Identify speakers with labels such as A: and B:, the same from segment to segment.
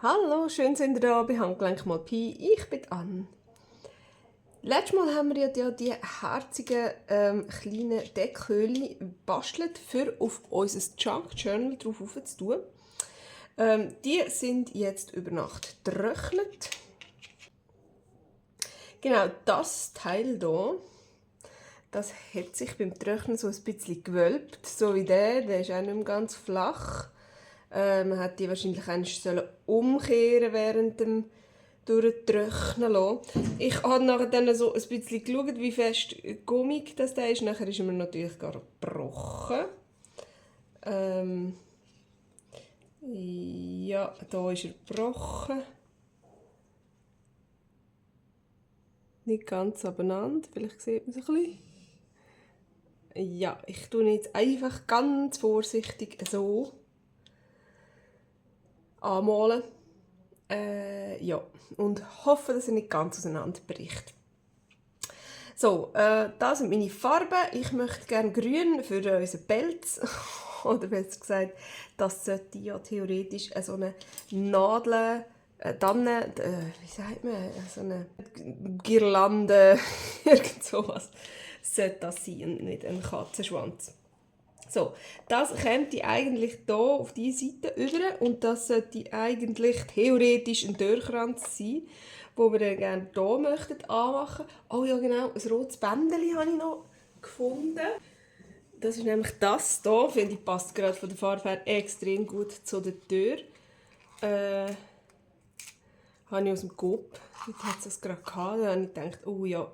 A: Hallo, schön sind ihr da bei Handgelenk mal Pi. Ich bin Anne. Letztes Mal haben wir ja die herzigen kleinen Deckhöhlen gebastelt, für auf unser Junk Journal drauf zu tun. Die sind jetzt über Nacht getrocknet. Genau, das Teil hier, das hat sich beim Trocknen so ein bisschen gewölbt, so wie der ist auch nicht mehr ganz flach. Man hat die wahrscheinlich umkehren während dem durchtrocknen lassen. Ich habe nachher dann so ein bisschen geschaut, wie fest gummig das da ist. Nachher ist er mir natürlich gar gebrochen. Ja, da ist er gebrochen. Nicht ganz abeinander, vielleicht sieht man es ein bisschen. Ja, ich tue ihn jetzt einfach ganz vorsichtig so anmalen. Ja, und hoffe, dass er nicht ganz auseinanderbricht. So, das sind meine Farben. Ich möchte gerne grün für unseren Pelz. Oder besser gesagt, das sollte ja theoretisch so eine Nadel, wie sagt man, so eine Girlande, irgend sowas, sollte das sein und nicht ein Katzenschwanz. So, das könnte eigentlich hier auf diese Seite über und das sollte eigentlich theoretisch ein Türkranz sein, wo wir dann gerne hier möchten anmachen. Oh ja genau, ein rotes Bändchen habe ich noch gefunden. Das ist nämlich das hier, finde ich, passt gerade von der Farbe her extrem gut zu der Tür. Habe ich aus dem Coop, dort hat es das gerade gehabt, da habe ich gedacht, oh ja,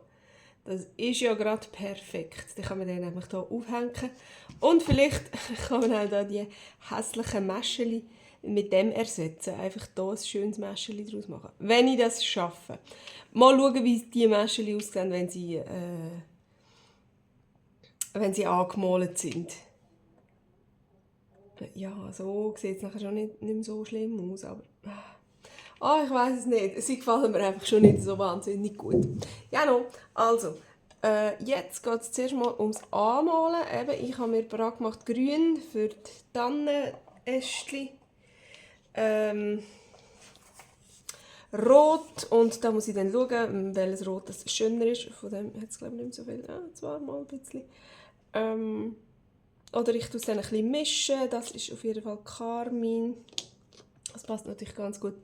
A: das ist ja gerade perfekt. Dann kann man den nämlich hier aufhängen. Und vielleicht kann man auch da die hässlichen Mäschchen mit dem ersetzen. Einfach hier ein schönes Mäschchen daraus machen. Wenn ich das schaffe. Mal schauen, wie die Mäschchen aussehen, wenn sie angemalt sind. Ja, so sieht es nachher schon nicht mehr so schlimm aus. Aber ich weiß es nicht. Sie gefallen mir einfach schon nicht so wahnsinnig gut. Ja, no. Also, jetzt geht es zuerst mal ums Anmalen. Eben, ich habe mir bereit gemacht grün für die Tannenästchen. Rot, und da muss ich dann schauen, welches Rot das schöner ist. Von dem hat es, glaube ich, nicht so viel. Ja, zwar mal ein bisschen. Oder ich tue es dann ein bisschen mischen. Das ist auf jeden Fall Karmin. Das passt natürlich ganz gut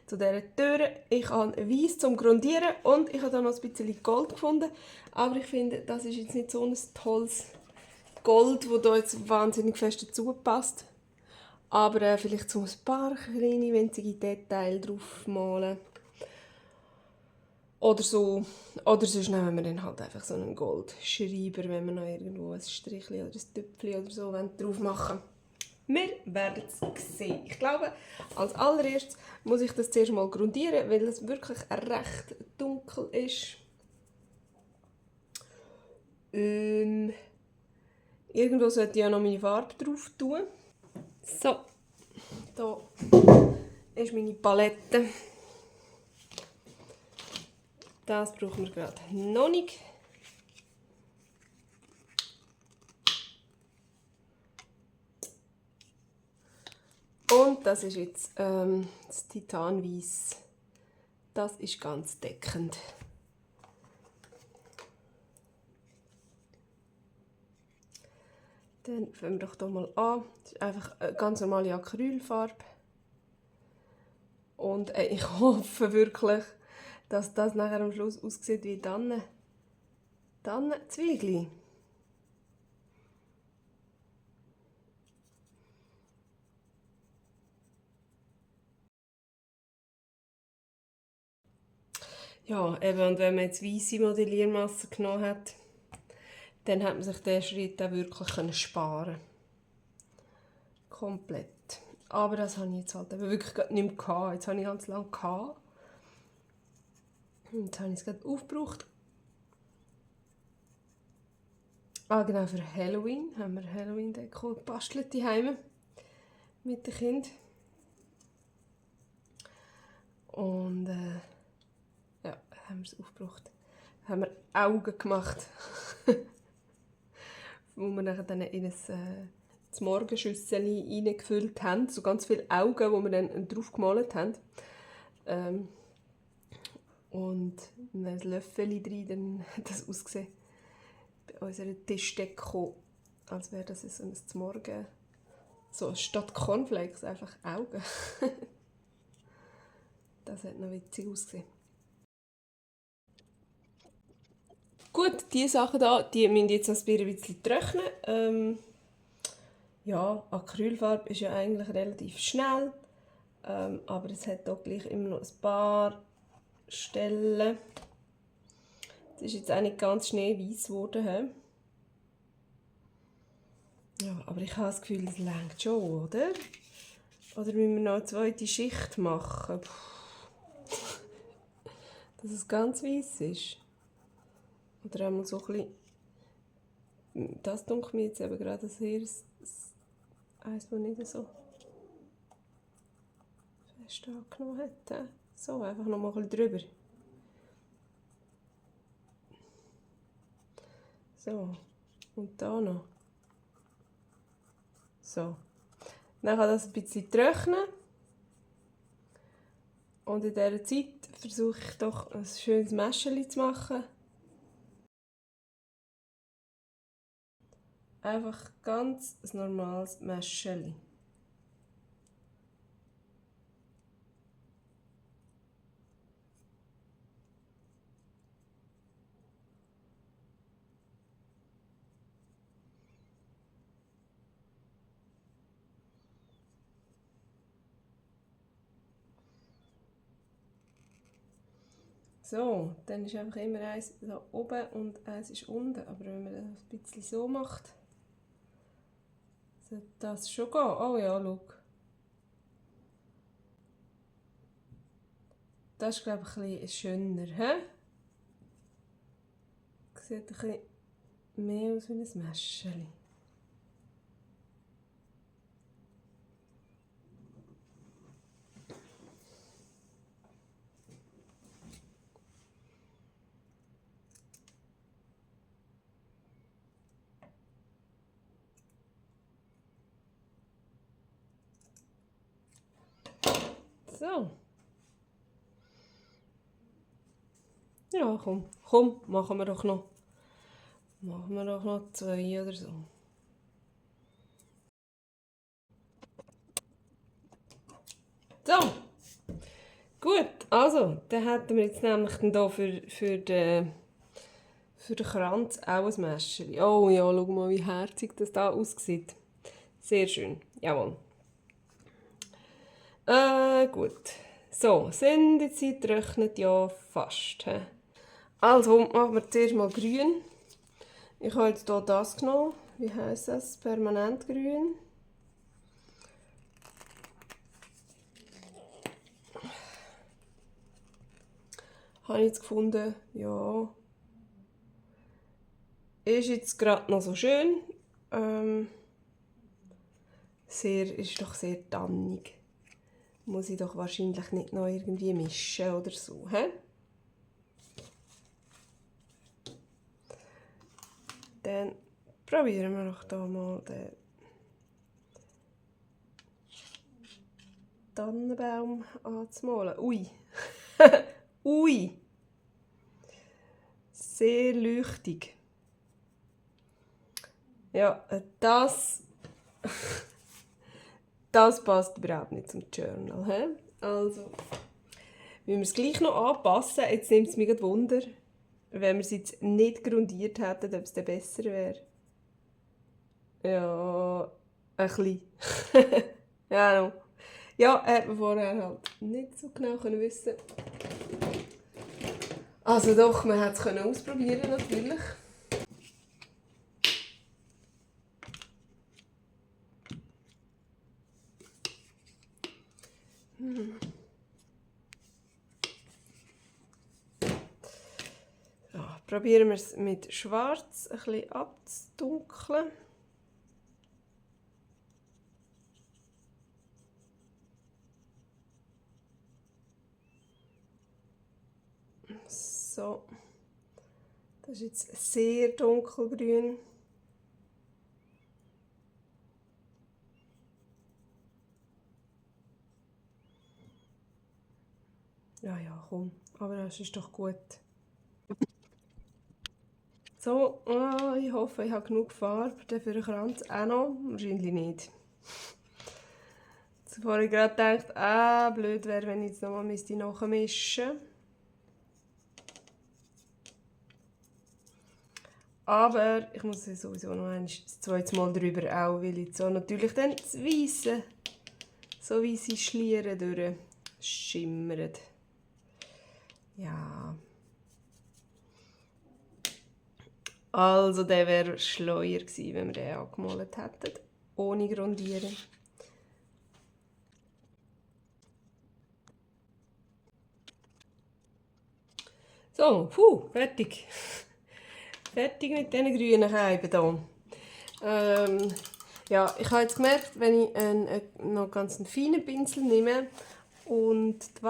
A: zu dieser Tür. Ich habe Weiß zum Grundieren und ich habe da noch ein bisschen Gold gefunden. Aber ich finde, das ist jetzt nicht so ein tolles Gold, das hier jetzt wahnsinnig fest dazu passt. Aber vielleicht so ein paar kleine, winzige Details drauf malen. Oder so. Oder sonst nehmen wir dann halt einfach so einen Goldschreiber, wenn wir noch irgendwo ein Strichchen oder ein Tüpfchen oder so drauf machen wollen. Wir werden es sehen. Ich glaube, als allererstes muss ich das zuerst mal grundieren, weil es wirklich recht dunkel ist. Irgendwo sollte ich ja noch meine Farbe drauf tun. So, hier ist meine Palette. Das brauchen wir gerade noch nicht. Und das ist jetzt das Titanweiss. Das ist ganz deckend. Dann fangen wir doch hier mal an. Das ist einfach eine ganz normale Acrylfarbe. Und ich hoffe wirklich, dass das nachher am Schluss aussieht wie Tannenzwiebeln. Ja, eben, und wenn man jetzt weisse Modelliermasse genommen hat, dann hat man sich diesen Schritt auch wirklich sparen können. Komplett. Aber das habe ich jetzt halt eben wirklich nicht mehr gehabt. Jetzt habe ich ganz lange gehabt. Und jetzt habe ich es gerade aufgebraucht. Ah, genau, für Halloween haben wir Halloween-Deko gebastelt daheim mit den Kindern. Und ja, haben wir es aufgebraucht. Haben wir Augen gemacht. Wo wir nachher dann in ein das Morgenschüssel reingefüllt haben. So ganz viele Augen, die wir dann drauf gemalt haben. Und ein Löffel drin, dann hat das ausgesehen bei unserer Tischdeko, als wäre das so ein Morgen. So statt Cornflakes einfach Augen. Das hat noch witzig ausgesehen. Gut, diese Sachen hier, die müssen jetzt noch ein bisschen trocknen. Ja, Acrylfarbe ist ja eigentlich relativ schnell. Aber es hat auch gleich immer noch ein paar Stellen. Es ist jetzt auch nicht ganz schneeweiß geworden. He? Ja, aber ich habe das Gefühl, das reicht schon, oder? Oder müssen wir noch eine zweite Schicht machen? Dass es ganz weiß ist. Oder einmal so ein bisschen. Das dunkelt mir jetzt eben gerade sehr eins, das nicht so fest angenommen hat. So, einfach noch mal ein bisschen drüber. So, und da noch. So. Dann kann das ein bisschen trocknen. Und in dieser Zeit versuche ich doch ein schönes Mäschchen zu machen. Einfach ganz ein normales Mäschchen. So, dann ist einfach immer eins da oben und eins ist unten. Aber wenn man das ein bisschen so macht, sollte das schon gehen. Oh ja, schau. Das ist, glaube ich, ein bisschen schöner. He? Sieht ein bisschen mehr aus wie ein Mäschchen. So. Ja, komm, machen wir doch noch. Machen wir doch noch 2 oder so. So. Gut, also, dann hätten wir jetzt nämlich dann hier für den Kranz auch ein Mäschchen. Oh ja, schau mal, wie herzig das da aussieht. Sehr schön, jawohl. Gut. So, sind jetzt sie trocknet ja fast. He? Also, machen wir zuerst mal grün. Ich habe jetzt hier das genommen. Wie heisst das? Permanentgrün. Habe ich jetzt gefunden, ja. Ist jetzt gerade noch so schön. Ist doch sehr tannig. Muss ich doch wahrscheinlich nicht noch irgendwie mischen oder so. He? Dann probieren wir doch hier mal den Tannenbaum anzumalen. Ui! Ui! Sehr leuchtig. Ja, das passt überhaupt nicht zum Journal. He? Also, müssen wir es gleich noch anpassen. Jetzt nimmt es mich gerade Wunder, wenn wir es jetzt nicht grundiert hätten, ob es dann besser wäre. Ja, ein bisschen. Ja, no. Ja, hätte man vorher halt nicht so genau wissen können. Also doch, man hätte es ausprobieren natürlich. So, probieren wir es mit Schwarz ein bisschen abzudunkeln. So, das ist jetzt sehr dunkelgrün. Ja, ja, komm. Aber das ist doch gut. So, ich hoffe, ich habe genug Farbe für den Kranz auch noch. Wahrscheinlich nicht. Zuvor ich gerade gedacht, blöd wäre, wenn ich jetzt nochmal nachmischen müsste. Aber ich muss sowieso noch das zweite Mal drüber auch, weil jetzt so natürlich dann das Weisse, so weisse Schlieren durchschimmern. Ja. Also der wäre schleuer gewesen, wenn wir den angemalt hätten, ohne Grundieren. So, fertig. Fertig mit diesen grünen Scheiben hier. Ja, ich habe jetzt gemerkt, wenn ich noch ganz einen feinen Pinsel nehme und die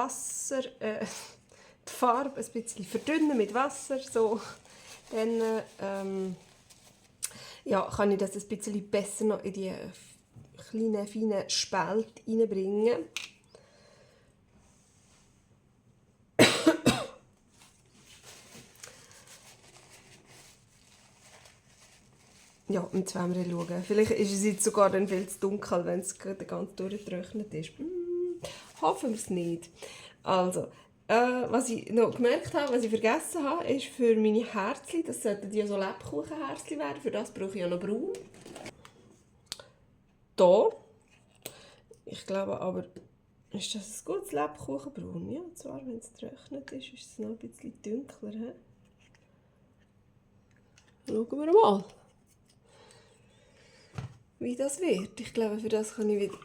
A: Farbe ein bisschen verdünnen mit Wasser, so, dann ja, kann ich das ein bisschen besser noch in die kleinen, feinen Spalt reinbringen. Ja, und jetzt wollen wir schauen. Vielleicht ist es jetzt sogar dann viel zu dunkel, wenn es gerade ganz durchgetrocknet ist. Hoffen wir es nicht. Also, was ich noch gemerkt habe, was ich vergessen habe, ist für meine Herzchen, das sollten ja so Lebkuchenherzchen werden, für das brauche ich ja noch Braun. Hier. Ich glaube aber, ist das ein gutes Lebkuchenbraun? Ja, zwar, wenn es getrocknet ist, ist es noch ein bisschen dunkler. He? Schauen wir mal, wie das wird. Ich glaube, für das kann ich wieder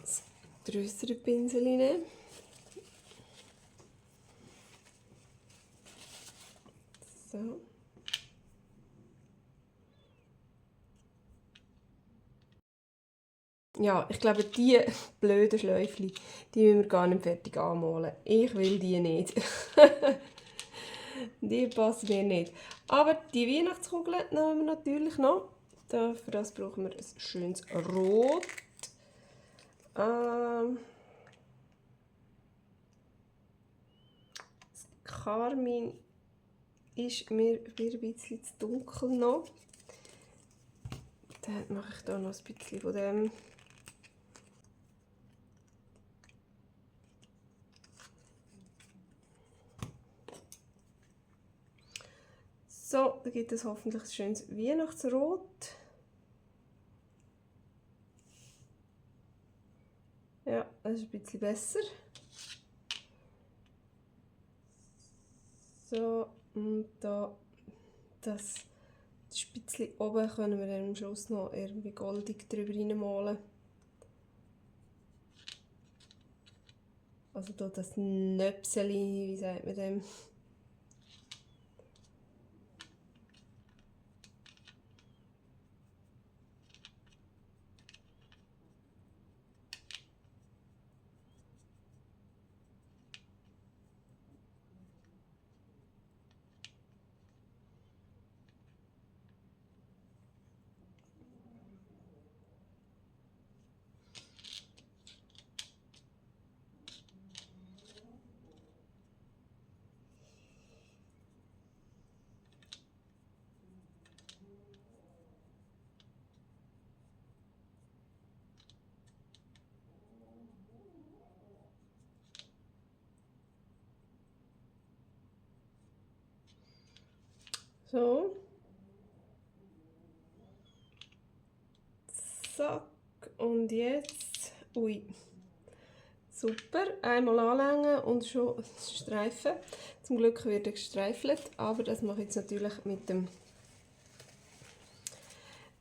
A: das grössere Pinsel nehmen. So. Ja, ich glaube, die blöden Schläufchen, die müssen wir gar nicht fertig anmalen. Ich will die nicht. Die passen mir nicht. Aber die Weihnachtskugeln nehmen wir natürlich noch. Für das brauchen wir ein schönes Rot. Das Karmin ist mir wieder ein bisschen zu dunkel noch. Dann mache ich hier noch ein bisschen von dem. So, dann gibt es hoffentlich ein schönes Weihnachtsrot. Ja, das ist ein bisschen besser. So, und da das Spitzchen oben können wir dann am Schluss noch irgendwie goldig drüber reinmalen. Also da das Nöpseli, wie sagt man dem? So. Zack. Und jetzt, ui, super, einmal anlängen und schon streifen. Zum Glück wird er gestreifelt, aber das mache ich jetzt natürlich mit dem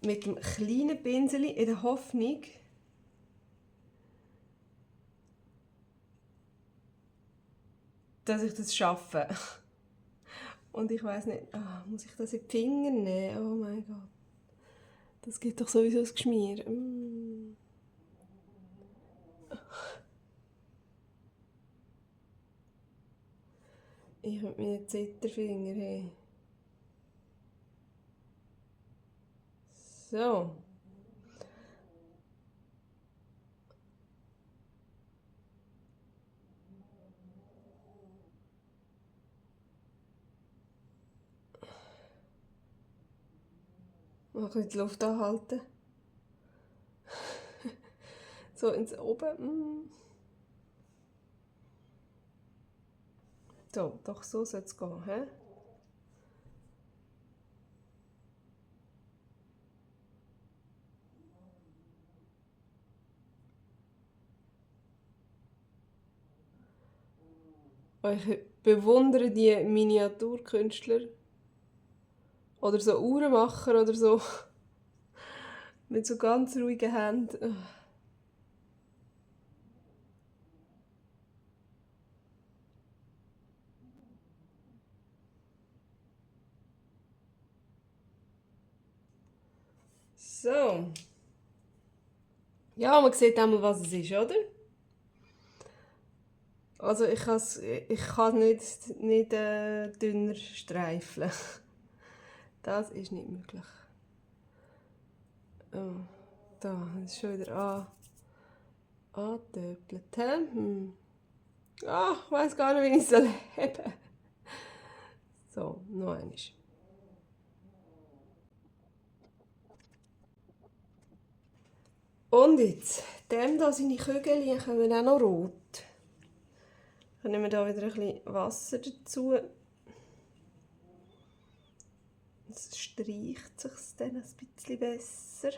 A: kleinen Pinsel in der Hoffnung, dass ich das schaffe. Und ich weiß nicht, muss ich das in die Finger nehmen? Oh mein Gott. Das gibt doch sowieso ein Geschmier. Ich mit meinen Zitterfinger. Hey. So. Mal ein bisschen die Luft anhalten. So ins Oben. So, doch so soll es gehen. He? Ich bewundere die Miniaturkünstler oder so Uhrenmacher oder so mit so ganz ruhigen Händen. So. Ja, man sieht einmal, was es ist, oder? Also ich kann nicht dünner streifeln. Das ist nicht möglich. Oh, da, das ist schon wieder angetöpelt. Ich weiß gar nicht, wie ich es heben soll. So, noch einmal. Und jetzt, dem da seine Kügel kommen auch noch rot. Dann nehmen wir da wieder ein bisschen Wasser dazu. Jetzt streicht es sich dann ein bisschen besser.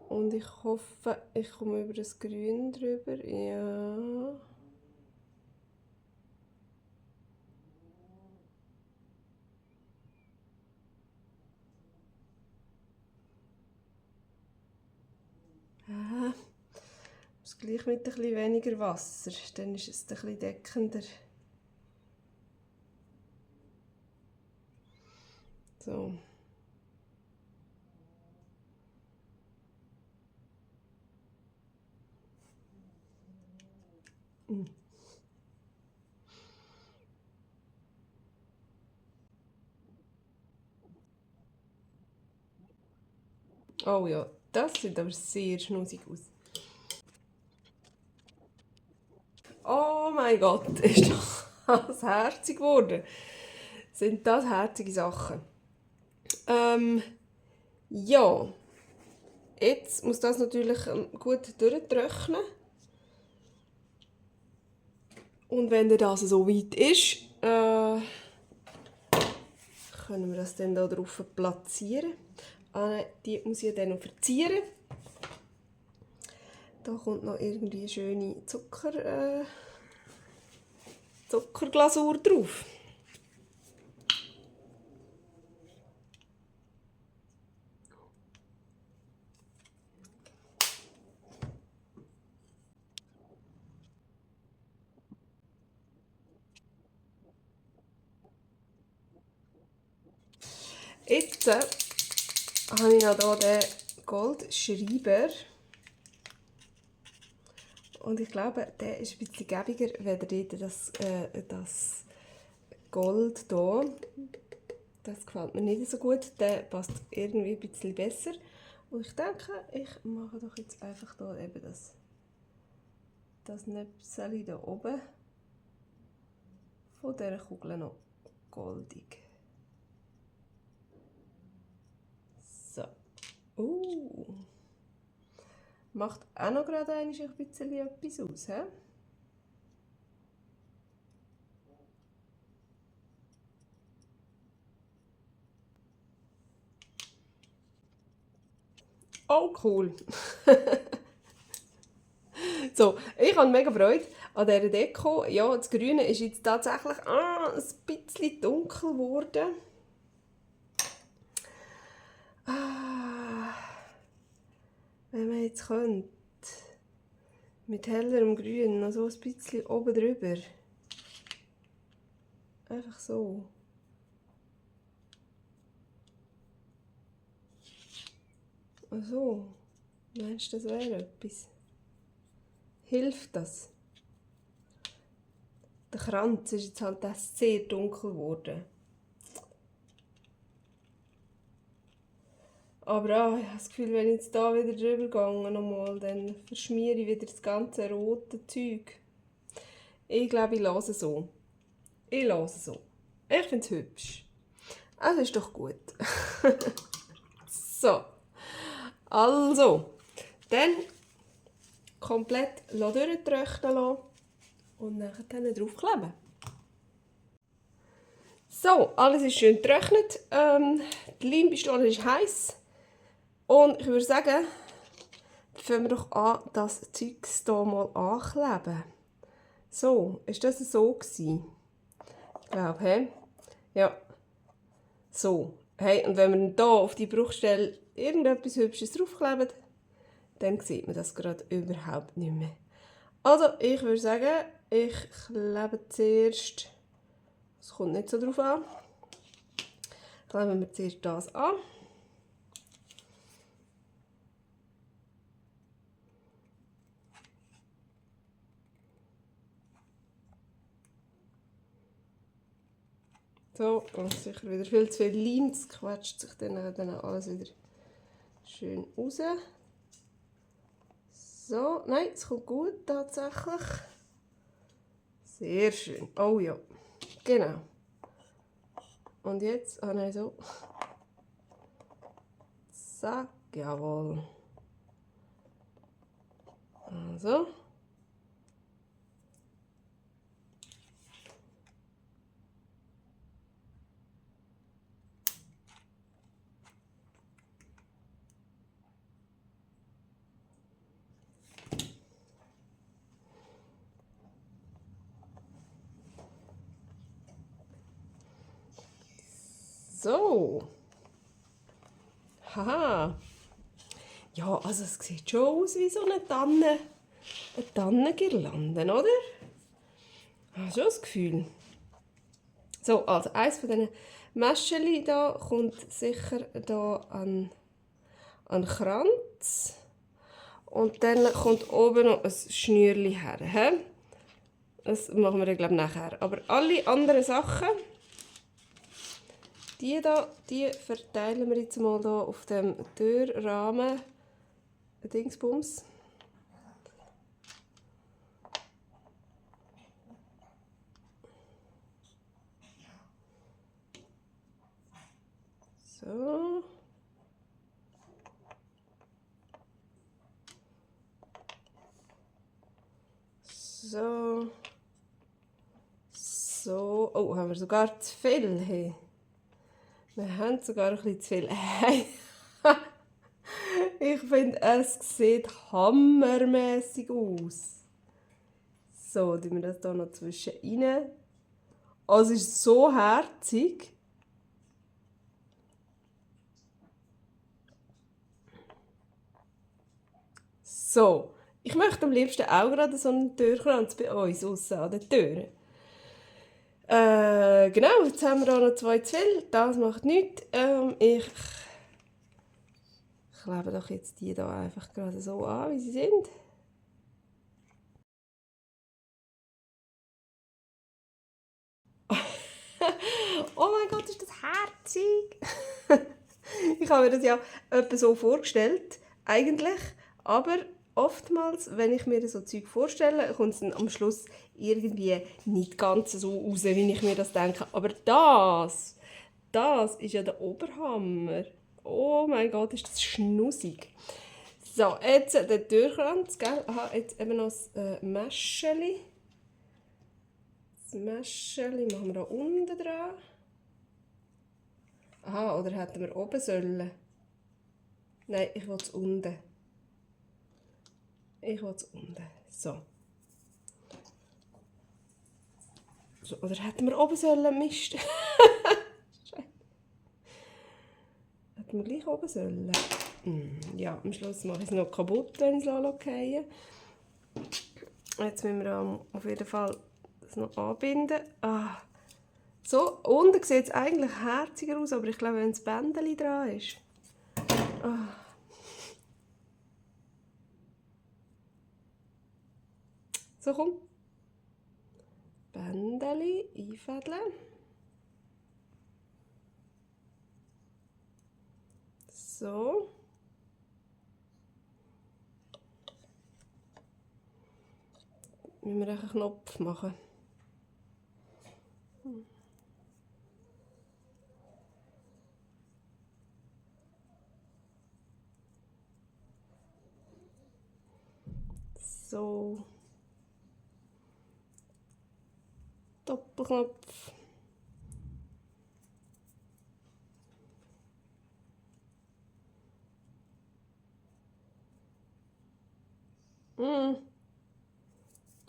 A: Und ich hoffe, ich komme über das Grün drüber. Ja. Das gleich mit ein bisschen weniger Wasser. Dann ist es ein bisschen deckender. So. Oh ja, das sieht aber sehr schnussig aus. Oh mein Gott, ist das herzig geworden. Sind das herzige Sachen? Ja, jetzt muss das natürlich gut durchtrocknen. Und wenn das so weit ist, können wir das dann da drauf platzieren. Die muss ich dann noch verzieren. Da kommt noch irgendwie eine schöne Zuckerglasur drauf. Jetzt habe ich noch hier den Goldschreiber. Und ich glaube, der ist ein bisschen gäbiger, wenn das Gold hier. Das gefällt mir nicht so gut. Der passt irgendwie ein bisschen besser. Und ich denke, ich mache doch jetzt einfach hier eben das Nöpsel hier oben von dieser Kugel noch goldig. So. Macht auch noch gerade ein bisschen etwas aus. He? Oh, cool. So, ich habe mega Freude an dieser Deko. Ja, das Grüne ist jetzt tatsächlich ein bisschen dunkel geworden. Wenn man jetzt könnte, mit hellerem Grün noch so ein bisschen oben drüber. Einfach so. So. Meinst du, das wäre etwas? Hilft das? Der Kranz ist jetzt halt sehr dunkel geworden. Aber ich habe das Gefühl, wenn ich jetzt hier wieder drüber gehe, nochmal, dann verschmiere ich wieder das ganze rote Zeug. Ich glaube, ich lasse so. Ich finde es hübsch. Also ist doch gut. So. Also. Dann komplett durchtrocknen lassen und dann draufkleben. So, alles ist schön getrocknet. Die Leimpistole ist heiß. Und ich würde sagen, fangen wir doch an, das Zeug hier mal ankleben. So, ist das so gewesen? Ich glaube, hey? Ja. So. Hey, und wenn wir hier auf die Bruchstelle irgendetwas Hübsches draufkleben, dann sieht man das gerade überhaupt nicht mehr. Also, ich würde sagen, ich klebe zuerst, es kommt nicht so drauf an, kleben wir zuerst das an. So, und sicher wieder viel zu viel Leim, das quetscht sich dann alles wieder schön raus. So, nein, es kommt gut tatsächlich. Sehr schön. Oh ja, genau. Und jetzt, nein, so. Zack, jawohl. Also. So. Haha. Ja, also es sieht schon aus wie so eine Tannengirlande, oder? Hast du schon das Gefühl? So, also eins von diesen Mäscheli da kommt sicher da an Kranz. Und dann kommt oben noch ein Schnürli her. He? Das machen wir, glaube ich, nachher. Aber alle anderen Sachen, die verteilen wir jetzt mal hier auf dem Türrahmen. Dingsbums. So. So. So. Oh, haben wir sogar zu viel. Hey. Wir haben sogar ein bisschen zu viel. Hey. Ich finde, es sieht hammermäßig aus. So, tun wir das hier noch zwischen rein. Also, es ist so herzig. So, ich möchte am liebsten auch gerade so einen Türkranz bei uns aussen an den Türen. Genau, jetzt haben wir hier noch 2 zu viel. Das macht nichts. Ich klebe doch jetzt die hier einfach gerade so an, wie sie sind. Oh mein Gott, ist das herzig! Ich habe mir das ja etwa so vorgestellt, eigentlich. Aber oftmals, wenn ich mir so Zeug vorstelle, kommt es dann am Schluss irgendwie nicht ganz so raus, wie ich mir das denke. Aber das ist ja der Oberhammer. Oh mein Gott, ist das schnussig. So, jetzt der Türkranz, gell? Aha, jetzt eben noch das Mäscheli. Das Mäscheli machen wir da unten dran. Aha, oder hätten wir oben sollen? Nein, ich will es unten. Ich will es unten. So. So. Oder hätten wir oben sollen? Mist. Hätten wir gleich oben sollen? Ja, am Schluss mache ich es noch kaputt, wenn ich es fallen. Jetzt müssen wir auf jeden Fall das noch anbinden. Ah. So, unten sieht es eigentlich herziger aus, aber ich glaube, wenn das Bändchen dran ist. Ah. So, komm. Bändchen einfädeln. So. Müssen wir einen Knopf machen. So. Doppelknopf.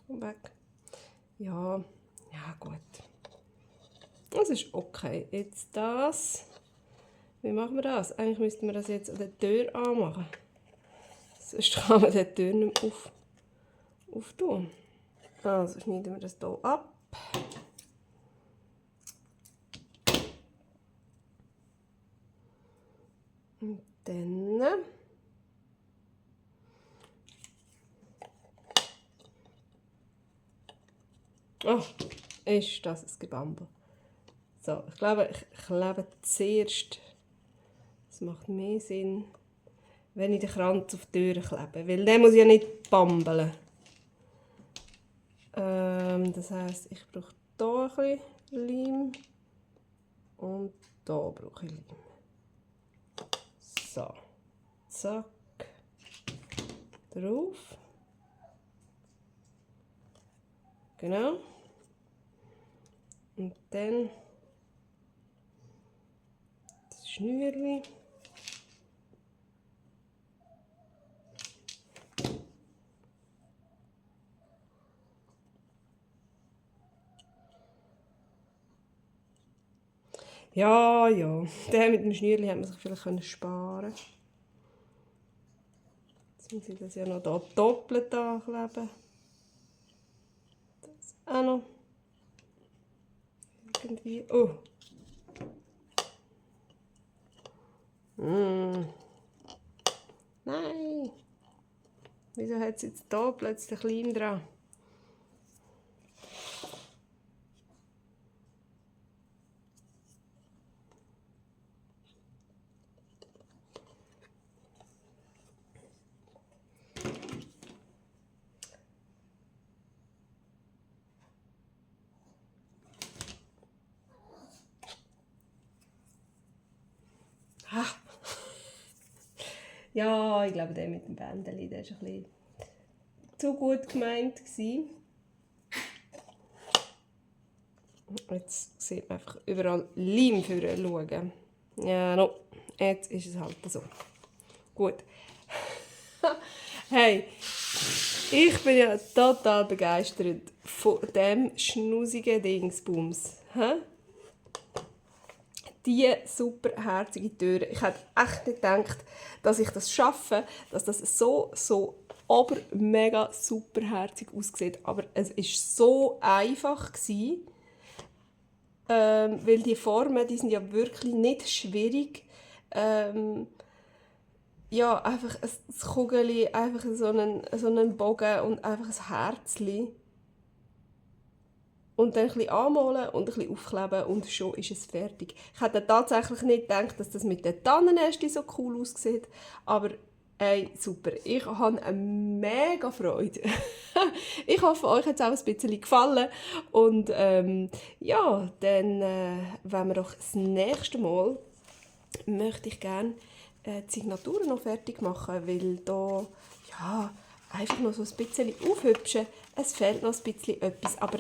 A: Weg. Ja, ja gut. Das ist okay. Jetzt das. Wie machen wir das? Eigentlich müssten wir das jetzt an der Tür anmachen. Sonst kann man die Tür nicht mehr auftun. Also schneiden wir das hier ab. Und dann oh, ist das ein Gebammel. So, ich glaube, ich klebe zuerst. Das macht mehr Sinn, wenn ich den Kranz auf die Tür klebe. Weil der muss ja nicht bambeln. Das heisst, ich brauche hier ein bisschen Leim. Und hier brauche ich Leim. So. Zack. Drauf. Genau. Und dann das Schnürli. Ja, ja. Den mit dem Schnürli hätte man sich vielleicht sparen können. Jetzt muss ich das ja noch hier doppelt ankleben. Das auch noch. Irgendwie. Oh. Nein. Wieso hat es jetzt hier plötzlich Leim dran? Ja, ich glaube, der mit dem Bändeli, der war ein bisschen zu gut gemeint. Jetzt sieht man einfach überall Leim für schauen. Ja, no. Jetzt ist es halt so. Gut. Hey, ich bin ja total begeistert von dem schnusigen Dingsbums. Die super herzige Tür. Ich hätte echt nicht gedacht, dass ich das schaffe, dass das so aber mega super herzig aussieht. Aber es war so einfach gewesen, weil die Formen, die sind ja wirklich nicht schwierig. Ja, einfach ein Kugeli, einfach so einen Bogen und einfach ein Herzchen. Und dann ein bisschen anmalen und ein bisschen aufkleben und schon ist es fertig. Ich hätte tatsächlich nicht gedacht, dass das mit den Tannennästen so cool aussieht. Aber ey, super. Ich habe eine mega Freude. Ich hoffe, euch hat es auch ein bisschen gefallen. Und ja, dann wenn wir doch das nächste Mal möchte ich gerne die Signaturen noch fertig machen, weil da ja, einfach noch so ein bisschen aufhübschen. Es fehlt noch ein bisschen etwas, aber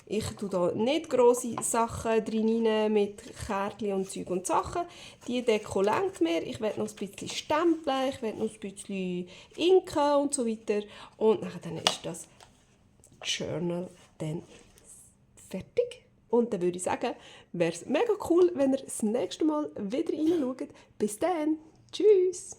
A: ich tue da nicht grosse Sachen drin mit Kärtchen und Zeug und Sachen. Die Deko lenkt mir. Ich werde noch ein bisschen stempeln, ich werde noch ein bisschen inken und so weiter. Und dann ist das Journal dann fertig. Und dann würde ich sagen, wäre es mega cool, wenn ihr das nächste Mal wieder reinschaut. Bis dann. Tschüss.